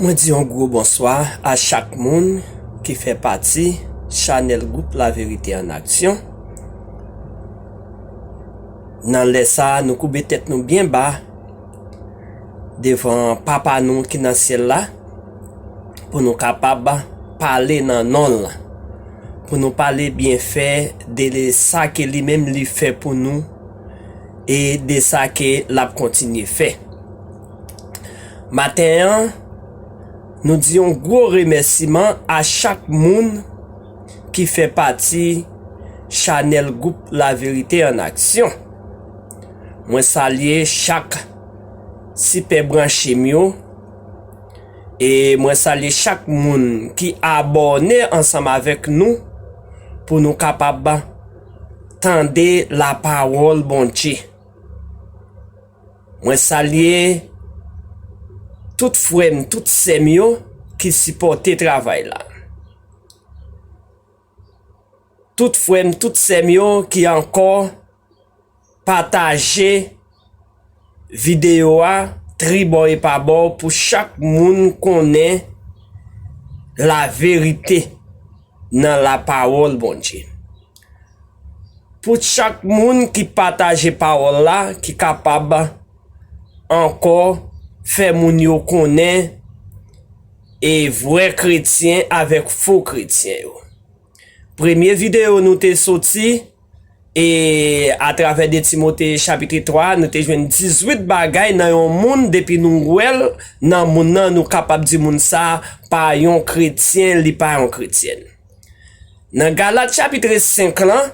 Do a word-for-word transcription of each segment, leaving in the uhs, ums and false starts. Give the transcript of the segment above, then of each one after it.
Mwen di yon gwo bonswa a chak moun ki fè pati chanèl Gwoup Laverite an Aksyon. Nan lè sa a, nou koube tèt nou byen ba devan Papa nou ki nan syèl la, pou nou kapab pale nan non l, pou nou pale byenfè de sa ke li menm li fè pou nou, e de sa ke l ap kontinye fè. Maten an, nou di yon gwo remèsiman a chak moun ki fè pati chanèl Gwoup Laverite an Aksyon. Mwen salye chak sipè branche m yo, e mwen salye chak moun ki abòne ansanm avèk nou pou nou kapab tande lapawòl Bondye. Mwen salye tout frè m, tout sè m yo ki sipòte travay la. Tout frè m, tout sè m yo ki ankò pataje videyo a tribò e pabò pou chak moun konnen laverite nan lapawòl Bondye. Pou chak moun ki pataje pawòl la, ki kapab ankò fè moun yo konnen e vrè kretyen avèk fo kretyen yo. Premye videyo nou te soti, e atravè de Timote chapit twa, nou te jwenn dizuit bagay nan yon moun, depi nou wè l nan moun nan, nou kapab di moun sa pa yon kretyen, li pa yon kretyèn. Nan Galat chapit senk lan,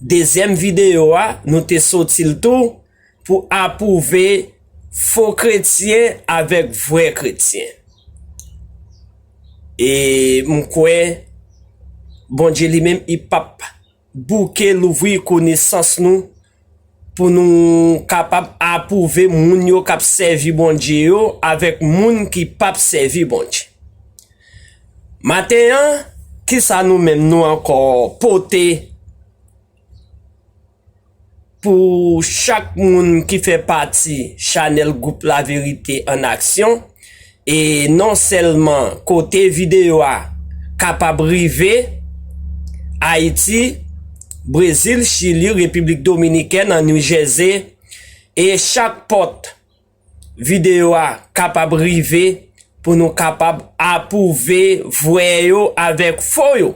dezyèm videyo a, nou te soti l tou pou apwouve fo kretyen avèk vrè kretyen. E m kwè Bondye li menm, li p ap bouke louvri konesans nou pou nou kapab apwouve moun yo k ap sèvi Bondye yo avèk moun ki p ap sèvi Bondye. Maten an, kisa nou menm nou ankò pote pou chak moun ki fè pati chanèl Gwoup Laverite an Aksyon? E non sèlman kote videyo a kapab rive, Ayiti, Brezil, Chili, Repiblik Dominikèn, an New Jersey, e chak pòt videyo a kapab rive pou nou kapab apwouve vrè yo avèk fo yo.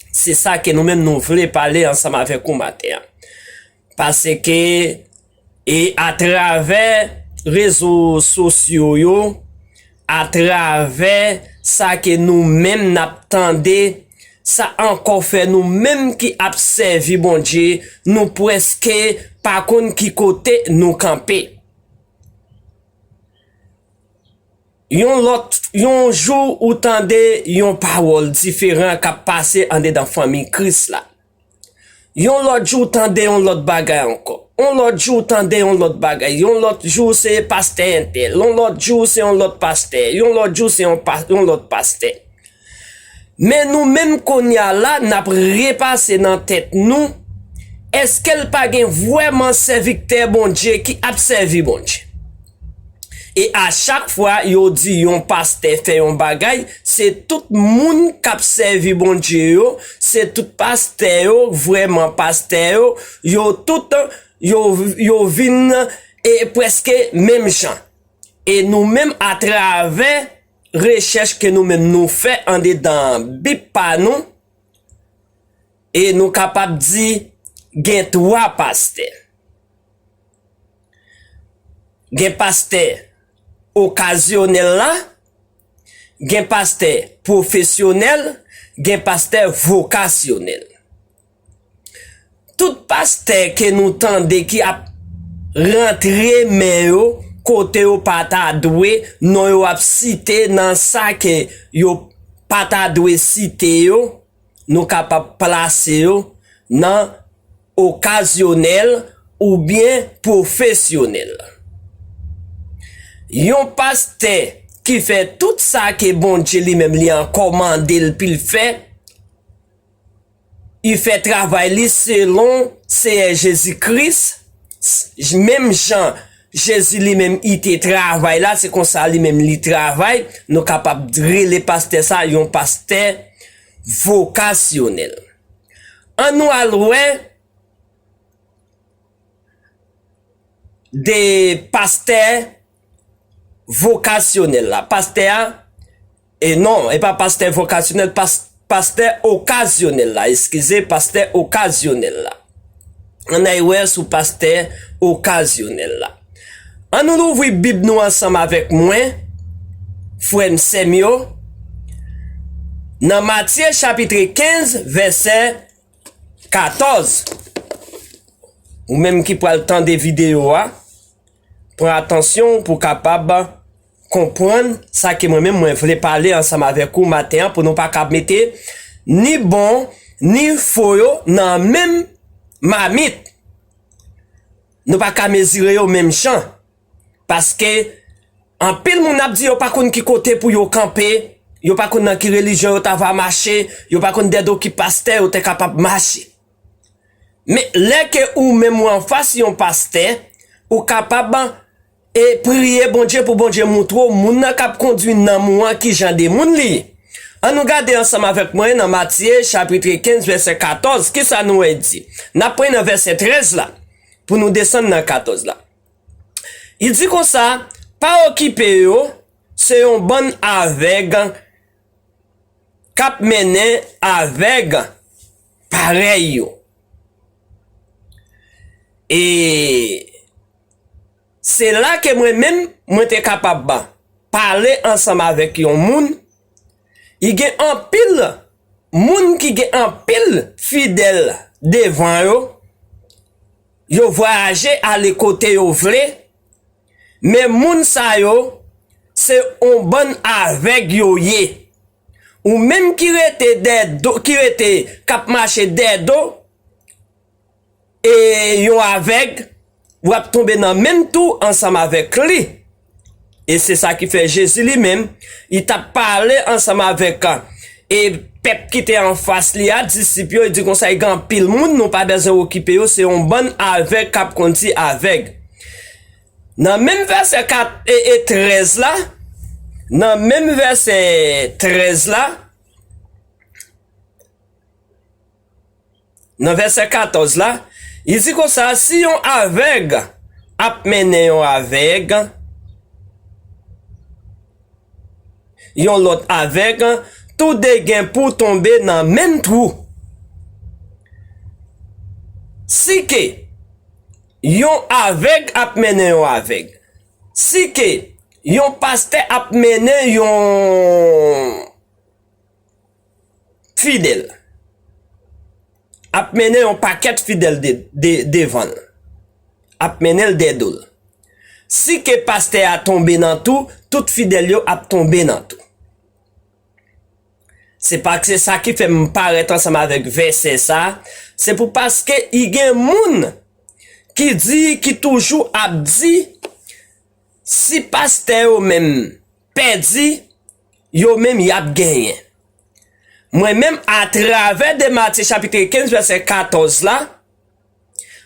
Se sa ke nou menm nou vle pale ansanm avèk ou maten an. Paske, e atravè rezo sosyo yo, atravè sa ke nou menm n ap tande, sa ankò fè nou menm ki ap sèvi Bondye, nou prèske pa konn ki kote nou kanpe. Yon lòt, yon jou ou tande yon pawòl diferan k ap pase andedan fanmi Kris la. Yon lòt jou ou tande yon lòt bagay ankò. Yon lòt jou ou tande yon lòt bagay. Yon lòt jou se pastè entèl. Yon lòt jou se yon lòt pastè. Yon lòt jou se yon pa, yon lòt pastè. Men nou menm kounye a la, n ap repase nan tèt nou, èske l pa gen vrèman sèvitè Bondye ki ap sèvi Bondye? E a chak fwa yo di yon pastè fè yon bagay, se tout moun k ap sèvi Bondye yo, se tout pastè yo, vrèman pastè yo, yo tout, yo, yo vin, e, prèske menm jan. E nou menm, atravè rechèch ke nou menm nou fè andedan Bib pa nou, e nou kapab di gen twa pastè. Gen pastè okazyonèl la, gen pastè pwofesyonèl, gen pastè vokasyonèl. Tout pastè ke nou tande ki ap rantre men yo kote yo pa ta dwe, non yo ap site nan sa ke yo pa ta dwe site yo, nou kapab plase yo nan okazyonèl oubyen pwofesyonèl. Yon pastè ki fè tout sa ke Bondye li menm li an kòmande l pou l fè, li fè travay li selon Seyè Jezi Kris, s-, menm jan Jezi li menm, li te travay la, se konsa li menm li travay. Nou kapab rele pastè sa yon pastè vokasyonèl. Ann nou al wè de pastè vokasyonèl la. Pastè a, e non, e pa pastè vokasyonèl, pas-, pastè okazyonèl la, eskize, pastè okazyonèl la. Ann ay wè sou pastè okazyonèl la. Ann nou louvri Bib nou ansanm avèk mwen, frè m, sè m yo, nan Matye chapit kenz, vèsè katòz. Ou menm ki pral tande videyo a, pran atansyon pou w kapab konprann sa ke mwen menm mwen vle pale ansanm avèk ou maten an, pou nou pa ka mete ni bon ni fo yo nan menm mamit. Nou pa ka mezire yo menm jan. Paske anpil moun ap di yo pa konn ki kote pou yo kanpe, yo pa konn nan ki relijyon yo ta va mache, yo pa konn dèdo ki pastè yo te kapab mache. Men lè ke ou menm ou anfas yon pastè, ou kapab, e, priye Bondye pou Bondye moutre w moun nan k ap kondui nanm ou an ki jan de moun li ye. Ann nou gade ansanm avèk mwen nan Matye chapit kenz vèsè katòz, kisa nou wè di? N ap pran nan vèsè trèz la pou nou desann nan katòz la. Li di konsa, pa okipe yo, se yon bann avèg k ap mennen avèg parèy yo. E se la ke mwen menm, mwen te kapab pale ansanm avèk yon moun, li gen anpil moun ki gen anpil fidèl devan yo, yo vwayaje ale kote yo vle, men moun sa yo, se yon bann avèg yo ye. Ou menm ki rete dèdo, ki rete, k ap mache dèdo, e yon avèg, w ap tonbe nan menm twou ansanm avèk li. E se sa ki fè Jezi li menm, li t ap pale ansanm avèk, e, pèp ki te anfas li a, disip yo, li di konsa, li gen anpil moun, nou pa bezwen okipe yo, se yon bann avèg k ap kondui avèg. Nan menm vèsè kat e, e trèz la, nan menm vèsè trèz la, nan vèsè katòz la, li di konsa, si yon avèg ap mennen yon avèg, yon lòt avèg, tou de gen pou tonbe nan menm twou. Si ke yon avèg ap mennen yon avèg, si ke yon pastè ap mennen yon fidèl, ap mennen yon pakèt fidèl de, de, devan l, ap mennen l dèdo l. Si ke pastè a tonbe nan twou, tout fidèl yo ap tonbe nan twou. Se pa, se sa ki fè m parèt ansanm avèk vèsè sa, se pou paske i gen moun ki di, ki toujou ap di, si pastè yo menm pèdi, yo menm y ap genyen. Mwen menm, atravè de Matye chapit kenz vèsè katòz la,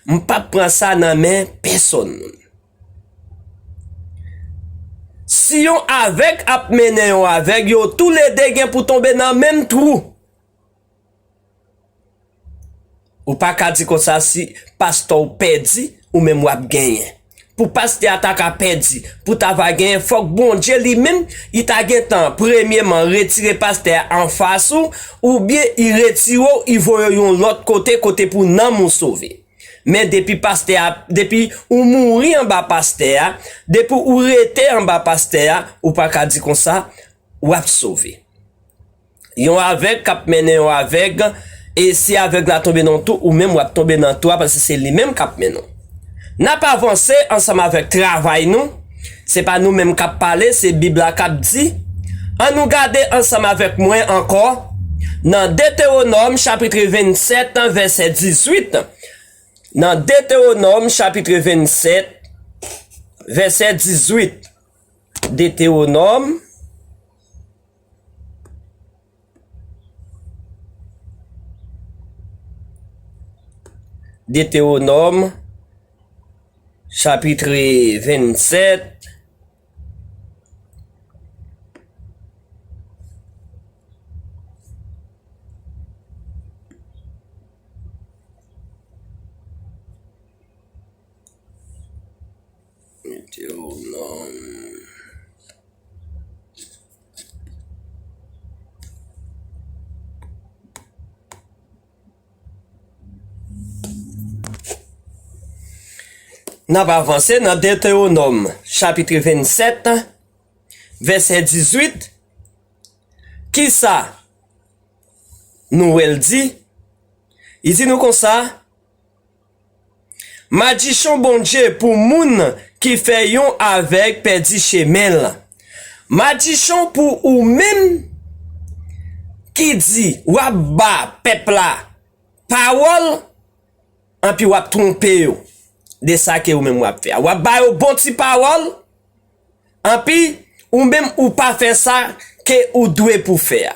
m p ap pran sa nan men pèsonn moun. Si yon avèg ap mennen yon avèg, yo toulede gen pou tonbe nan menm twou. Ou pa ka di konsa si pastè w pèdi, ou menm w ap genyen. Pou pastè a ta ka pèdi, pou ta va genyen, fòk Bondye li menm, li ta gentan premyeman retire pastè a anfas ou, oubyen li retire w, li voye w yon lòt kote, kote pou nanm ou sove. Men depi pastè a, depi ou mouri anba pastè a, depi ou rete anba pastè a, ou pa ka di konsa, w ap sove. Yon avèg k ap mennen yon avèg, e si avèg la tonbe nan twou, ou menm w ap tonbe nan twou a, paske se li menm k ap mennen w. N ap avanse ansanm avèk travay nou. Se pa nou menm k ap pale, se Bib la k ap di. Ann nou gade ansanm avèk mwen ankò nan Detewonòm chapit vennsèt, vèsè dizuit. Nan Detewonòm chapit vennsèt, vèsè dizuit. Detewonòm, Detewonòm Chapit vennsèt. Metewonòm. N ap avanse nan Detewonòm, chapit vennsèt, vèsè dizuit. Kisa nou wè l di? Li di nou konsa, Madichon Bondye pou moun ki fè yon avèg pèdi chemen l. Madichon pou ou menm ki di w ap ba pèp la pawòl, anpi w ap twonpe yo de sa ke ou menm w ap fè a. W ap ba yo bon ti pawòl, anpi ou menm ou pa fè sa ke ou dwe pou fè a.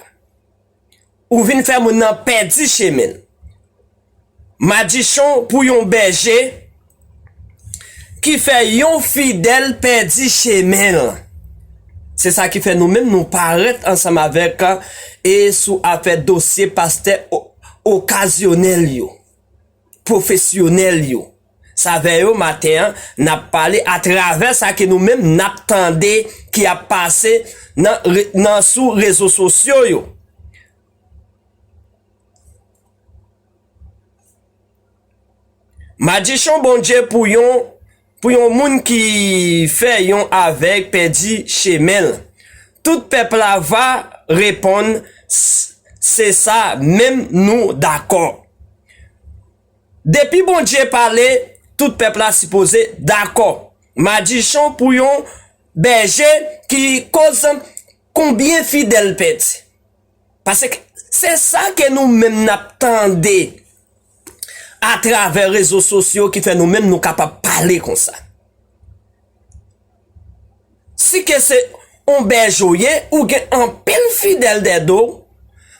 Ou vin fè moun nan pèdi chemen l. Madichon pou yon bèje ki fè yon fidèl pèdi chemen l. Se sa ki fè nou menm nou parèt ansanm avèk, e sou afè dosye pastè o-, okazyonèl yo, pwofesyonèl yo. Sa vè yo maten an, n ap pale atravè sa ke nou menm n ap tande ki ap pase nan re-, nan sou rezo sosyo yo. Madichon Bondye pou yon, pou yon moun ki fè yon avèg pèdi chemen l. Tout pèp la va reponn, "S-, se sa menm, nou dakò." Depi Bondye pale, tout pèp la sipoze dakò. Madichon pou yon bèje ki koz konbyen fidèl pèdi. Paske se sa ke nou menm n ap tande atravè rezo sosyo ki fè nou menm nou kapab pale konsa. Si ke se yon bèje w ye, ou gen anpil fidèl dèyè do w,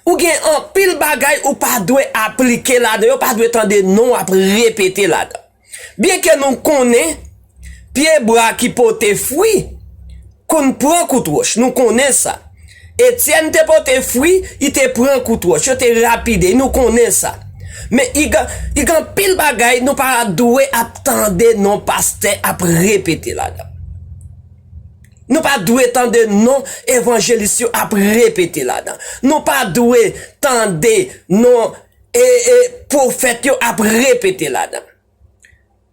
ou gen anpil bagay ou pa dwe aplike ladan, yo pa dwe tande non w ap repete ladan. Byenke nou konnen pye bwa ki pote fwi konn pran kout wòch, nou konnen sa. Etyèn te pote fwi, li te pran kout wòch, yo te lapide, nou konnen sa. Men li gen, li gen anpil bagay nou pa dwe ap tande non pastè ap repete ladan. Nou pa dwe tande non evanjelis yo ap repete ladan. Nou pa dwe tande non, e, e, pwofèt yo ap repete ladan.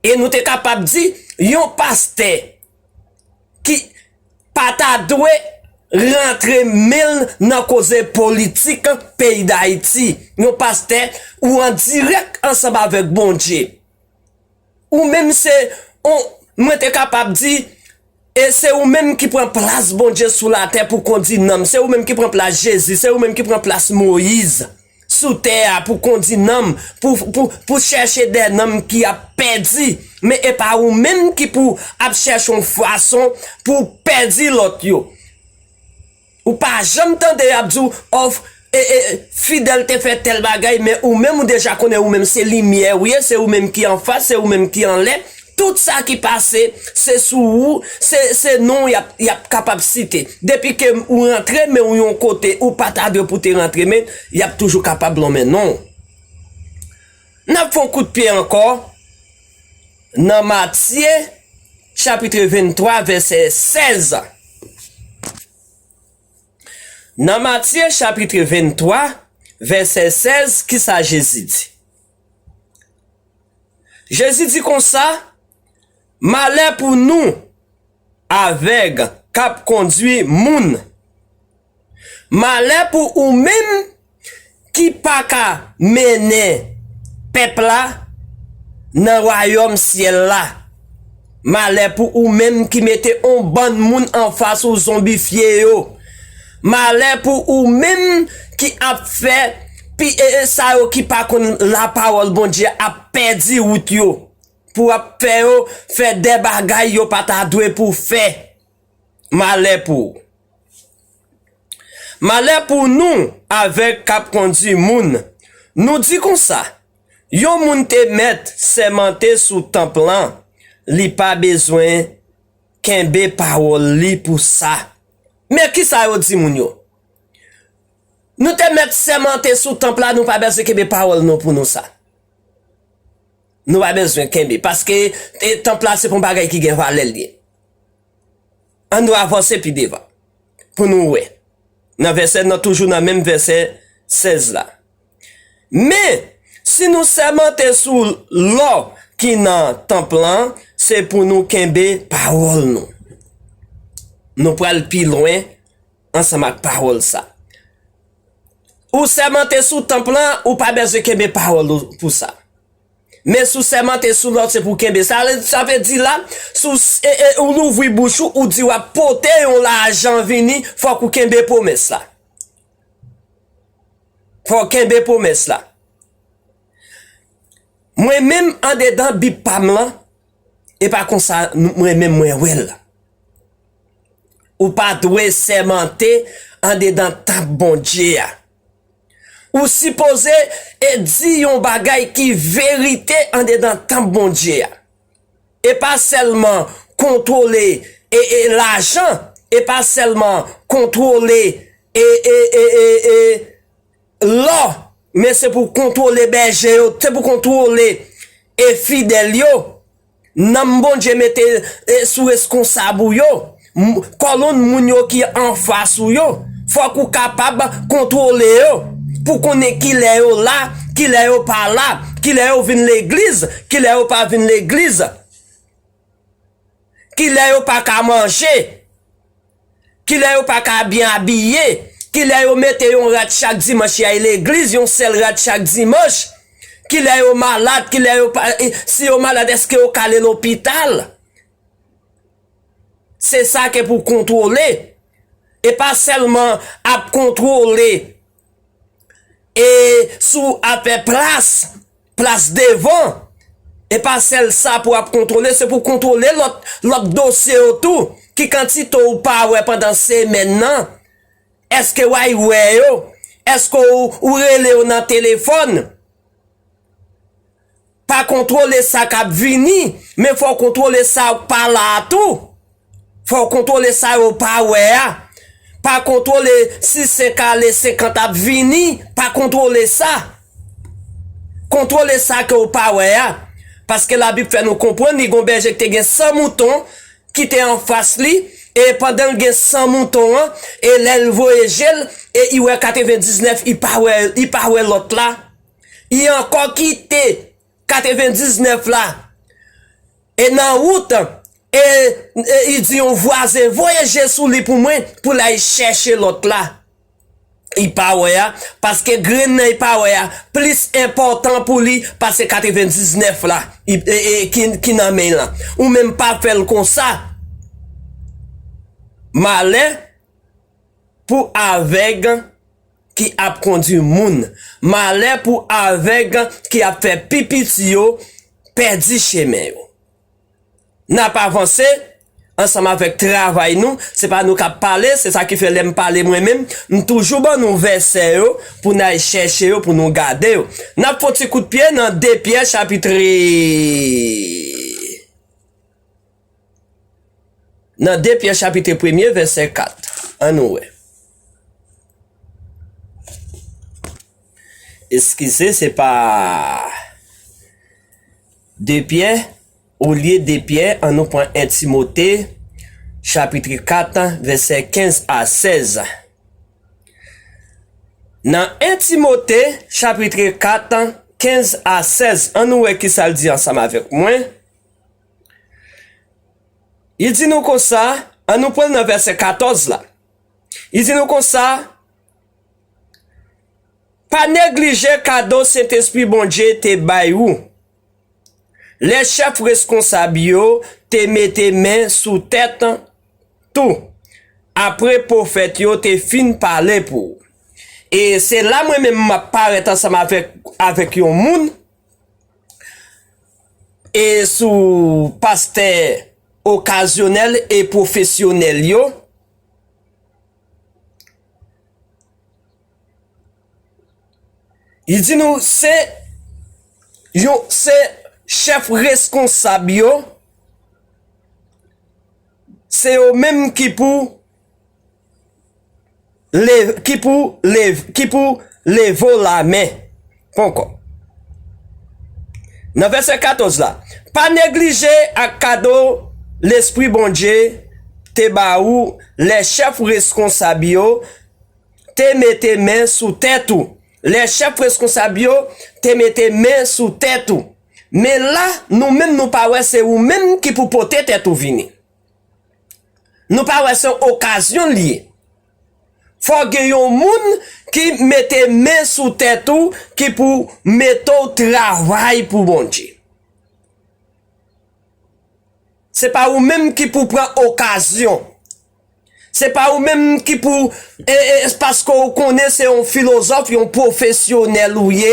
E nou te kapab di, yon pastè ki pa ta dwe rantre men l nan koze politik peyi Dayiti. Yon pastè ou an dirèk ansanm avèk Bondye. Ou menm se, on, mwen te kapab di, e se ou menm ki pran plas Bondye sou latè pou kondi nanm. Se ou menm ki pran plas Jezi. Se ou menm ki pran plas Moyiz sou tè a pou kondi nanm, pou, pou, pou chèche de nanm ki ap pèdi. Men e pa ou menm ki pou ap chèche yon fason pou pèdi lòt yo. Ou pa janm tande y ap di w, "Ò, e, e, Fidèl te fè tèl bagay," men ou menm ou deja konnen ou menm se limyè ou ye, se ou menm ki anfas, se ou menm ki anlè. Tout sa ki pase, se sou ou, se, se non y ap, y ap kapab site. Depi ke ou rantre men w yon kote ou pa ta dwe pou te rantre men, y ap toujou kapab lonmen non w. N ap fè yon kout pye ankò nan Matye, chapit venntwa, vèsè sèz. Nan Matye, chapit venntwa, vèsè sèz, kisa Jezi di? Jezi di konsa, "Malè pou nou avèg k ap kondui moun! Malè pou ou menm ki pa ka mennen pèp la nan wayòm syèl la! Malè pou ou menm ki mete on bann moun anfas ou zonbifye yo! Malè pou ou menm ki ap fè pi, e, e, sa yo ki pa konn lapawòl Bondye ap pèdi wout yo, pou ap fè yo fè de bagay yo pa ta dwe pou fè! Malè pou ou!" Malè pou nou avèg k ap kondui moun. Nou di konsa, yon moun te mèt sèmante sou tanp lan, li pa bezwen kenbe pawòl li pou sa. Men kisa yo di moun yo? Nou te mèt sèmante sou tanp la, nou pa bezwen kenbe pawòl nou pou nou sa. Nou pa bezwen kenbe, paske, e, tanp la se pou yon bagay ki gen valè l ye. Ann nou avanse pi devan pou nou wè. Nan vèsè, nan, toujou nan menm vèsè sèz la. Men, si nou sèmante sou lò ki nan tanp lan, se pou nou kenbe pawòl nou. Nou pral pi lwen ansanm ak pawòl sa. Ou sèmante sou tanp lan, ou pa bezwen kenbe pawòl ou pou sa. Men si w sèmante sou lò, se pou kenbe. Sa, sa vle di la, si w, e, e, ou louvri bouch ou, ou di w ap pote yon lajan vini, fòk ou kenbe pwomès la. Fò w kenbe pwomès la. Mwen menm andedan Bib pa m lan, e pa konsa nou, mwen menm mwen wè l. Ou pa dwe sèmante andedan tanp Bondye a. Ou sipoze, e, di yon bagay ki verite andedan tanp Bondye a. E pa sèlman kontwole, e, e, lajan, e pa sèlman kontwole, e, e, e, e, e, lò, men se pou kontwole bèje yo, se pou kontwole, e, fidèl yo. Nanm Bondye mete, e, sou reskonsab ou yo, m-, kòlonn moun yo ki anfas ou yo, fòk ou kapab kontwole yo, pou konnen kilè yo la, kilè yo pa la, kilè yo vin legliz, kilè yo pa vin legliz, kilè yo pa ka manje. Kilè yo pa ka byen abiye, kilè yo mete yon rad chak dimanch y ay legliz, yon sèl rad chak dimanch, kilè yo malad, kilè yo pa, e, si yo malad, èske yo ka ale lopital? Se sa ke pou kontwole. E pa sèlman ap kontwole e si w ap fè plas, plas devan, e pa sèl sa pou ap kontwole, se pou kontwole lòt, lòt dosye yo tou. Ki kantite ou pa wè pandan semèn nan? Èske w ay wè yo? Èske ou, ou rele yo nan telefòn? Pa kontwole sa k ap vini, men fò w kontwole sa k pa la a tou. Fò w kontwole sa yo pa wè a. Pa kontwole si senk ale senkant ap vini, pa kontwole sa. Kontwole sa ke w pa wè a. Paske Labib fè nou konprann li gon bèje ki te gen san mouton ki te anfas li, e pandan l gen san mouton an, e lè l voye je l, e i wè katrevendiznèf, i pa wè, i pa wè lòt la. I ankò kite katrevendiznèf la. E nan wout, e, e i di yon vwazen, "Voye je sou li pou mwen, pou l ay chèche lòt la." I pa wè a, paske grenn nan i pa wè a plis enpòtan pou li pase katrevendiznèf la, i, e, e, ki, ki nan men l lan. Ou menm pa fè l konsa. Malè pou avèg ki ap kondui moun. Malè pou avèg ki ap fè pi piti yo pèdi chemen yo. N ap avanse ansanm avèk travay nou. Se pa nou k ap pale, se sa ki fè lè m pale mwen menm, m toujou ban nou vèsè yo pou n al chèche yo, pou nou gade yo. N ap fè yon ti kout pye nan de Pyè chapit, nan de Pyè chapit premye vèsè kat. Ann nou wè. Eskize, se pa de Pyè, olye de Pyè, ann nou pran en Timote, chapit kat, vèsè kenz a sèz. Nan en Timote, chapit kat, kenz a sèz, ann nou wè kisa l di ansanm avèk mwen. Li di nou konsa, ann nou pran l nan vèsè katòz la. Li di nou konsa, pa neglije kado Sentespri Bondye te bay ou. Lè chèf reskonsab yo te mete men sou tèt tou, apre pwofèt yo te fin pale pou ou. E se la mwen menm m ap parèt ansanm avèk, avèk yon moun, e sou pastè okazyonèl e pwofesyonèl yo. Li di nou se yon, se chèf reskonsab yo se yo menm ki pou lev, ki pou lev, ki pou leve w lamen. Ponkò. Nan vèsè katòz la, pa neglije ak kado Lespri Bondye te ba ou lè chèf reskonsab yo te mete men sou tèt ou. Lè chèf reskonsab yo te mete men sou tèt ou. Men la, nou menm nou pa wè se ou menm ki pou pote tèt ou vini. Nou pa wè se yon okazyon li ye. Fò gen yon moun ki mete men sou tèt ou, ki pou mete w travay pou Bondye. Se pa ou menm ki pou pran okazyon. Se pa ou menm ki pou, e, e, paske ou konnen se yon filozòf, yon pwofesyonèl ou ye,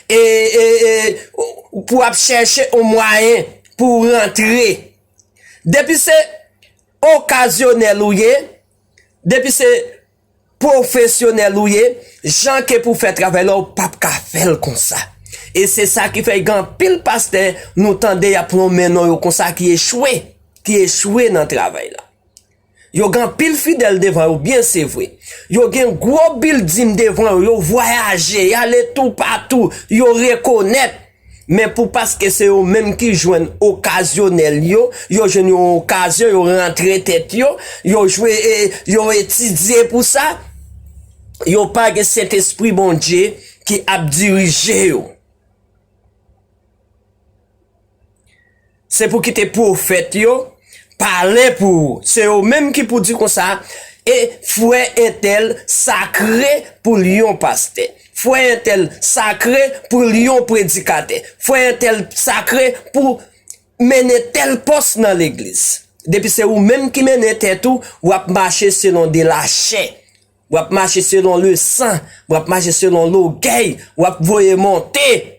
e, e, e, pou ap chèche yon mwayen pou rantre. Depi se okazyonèl ou ye, depi se pwofesyonèl ou ye, jan ke pou fè travay la, ou p ap ka fè l konsa. E se sa ki fè gen anpil pastè, nou tande y ap lonmen non yo konsa ki echwe, ki echwe nan travay la. Yo gen anpil fidèl devan yo, byen se vre. Yo gen gwo bilding devan yo, yo vwayaje, y ale toupatou, yo rekonèt. Men pou paske se yo menm ki jwenn okazyonèl yo, yo jwenn yon okazyon, yo rantre tèt yo, yo jwe, e, yo etidye pou sa, yo pa gen Sentespri Bondye ki ap dirije yo. Se pou kite pwofèt yo pale pou ou. Se yo menm ki pou di konsa, e frè entèl sakre pou l yon pastè. Frè entèl sakre pou l yon predikatè. Frè entèl sakre pou mennen tèl pòs nan legliz. Depi se ou menm ki mennen tèt ou, w ap mache selon de lachè. W ap mache selon lesan. W ap mache selon lògèy. W ap voye monte.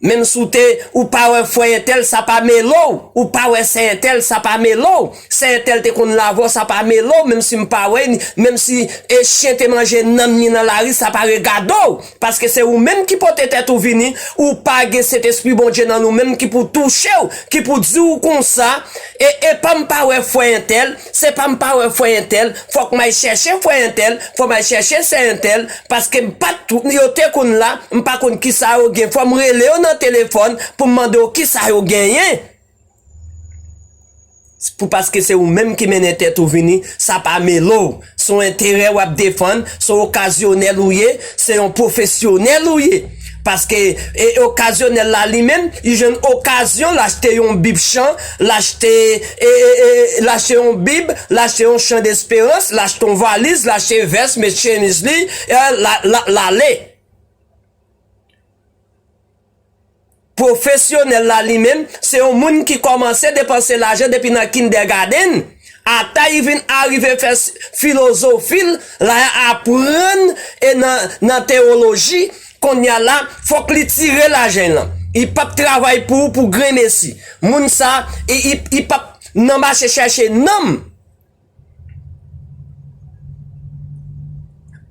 Menm si w te, ou pa wè frè entèl, sa pa mele w. Ou pa wè sè entèl, sa pa mele w. Sè entèl te konn lave w, sa pa mele w. Menm si m pa wè, menm si e chen te manje nanm li nan lari, sa pa regade w. Paske se ou menm ki pote tèt ou vini, ou pa gen Sentespri Bondye nan ou menm ki pou touche w, ki pou di w konsa, e, e pa m pa wè frè entèl, se pa m pa wè frè entèl, fòk m al chèche frè entèl, fòk m al chèche sè entèl, paske m pa t, yo te konn la, m pa konn kisa yo gen, fò m rele yo nan telefòn pou m mande yo kisa yo genyen. Pou paske se ou menm ki mennen tèt ou vini, sa pa mele w. Se yon enterè w ap defann, se yon okazyonèl ou ye, se yon pwofesyonèl ou ye. Paske, e, okazyonèl la li menm, li jwenn okazyon, l achte yon bib chan, l achte, e, e, e, l achte yon bib, l achte yon chan desperans, l achte yon valiz, l achte vès, met chemiz li, e, la, la, l ale. Pwofesyonèl la li menm, se yon moun ki kòmanse depanse lajan depi nan kindègadenn, ata li vin arive fè s-, filozofi l, l al aprann e nan, nan teyoloji, kounye a la, fòk li tire lajan l lan. Li p ap travay pou ou pou grenmesi. Moun sa, li, li, li p ap nan mache chèche nanm.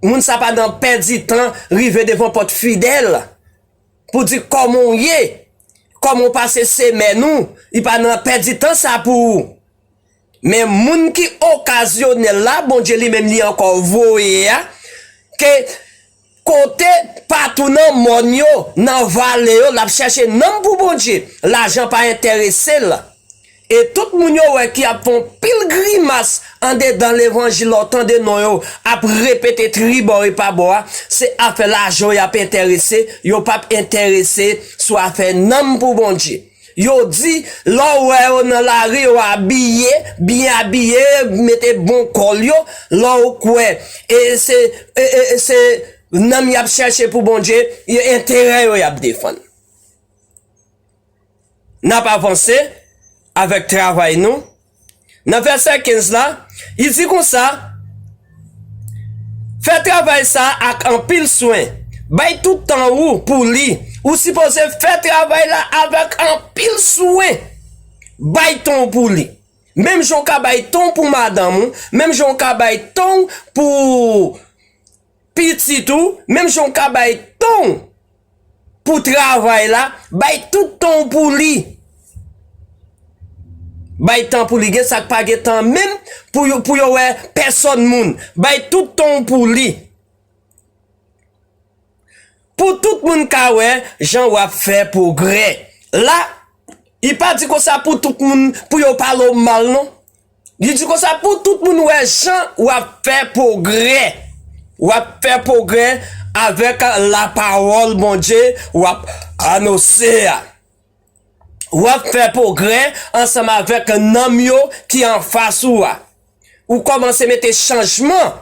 Moun sa pa nan pèdi tan rive devan pòt fidèl pou di kòman w ye, kòman w pase semèn ou, li pa nan pèdi tan sa pou ou. Men moun ki okazyonèl la, Bondye li menm li ankò voye a, ke kote patou nan mòn yo, nan vale yo, l ap chèche nanm pou Bondye. Lajan pa enterese l. E tout moun yo wè ki ap fè yon pil grimas andedan levanjil, lè w tande non yo ap repete tribò e pabò a, se afè lajan yo y ap enterese, yo p ap enterese sou afè nanm pou Bondye. Yo di, lè w wè yo nan lari, yo abiye, byen abiye, mete bon kòl yo, lè w kwè, e se, e, e, e se nanm y ap chèche pou Bondye, e enterè yo y ap defann. N ap avanse avèk travay nou. Nan vèsè kenz la, li di konsa, fè travay sa ak anpil swen. Bay tout tan ou pou li. Ou sipoze fè travay la avèk anpil swen. Bay tan w pou li. Menm jan w ka bay tan w pou madanm ou, menm jan w ka bay tan w pou pitit ou, menm jan w ka bay tan w pou travay la, bay tout tan w pou li. Bay tan pou li, gen sa k pa gen tan menm pou yo, pou yo wè pèsòn moun. Bay tout tan w pou li. Pou tout moun ka wè jan w ap fè pwogrè. La, li pa di konsa pou tout moun, pou yo pale w mal, non. Li di konsa pou tout moun wè jan w ap fè pwogrè. W ap fè pwogrè avèk lapawòl Bondye w ap anonse a. W ap fè pwogrè ansanm avèk nanm yo ki anfas ou a. Ou kòmanse mete chanjman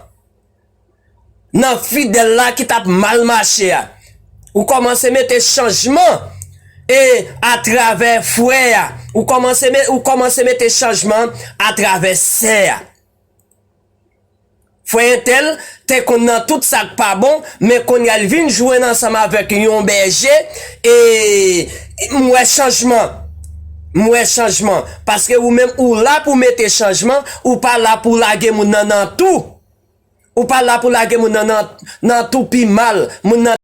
nan fidèl la ki t ap mal mache a. Ou kòmanse mete chanjman e atravè frè a. Ou kòmanse, ou kòmanse mete chanjman atravè sè a. Frè entèl te konn nan tout sa k pa bon, men kounye a l vin jwenn ansanm avèk yon bèje, e m wè chanjman. M wè chanjman. Paske ou menm ou la pou mete chanjman, ou pa la pou lage moun nan nan tou. Ou pa la pou lage moun nan nan, nan tou pi mal, moun nan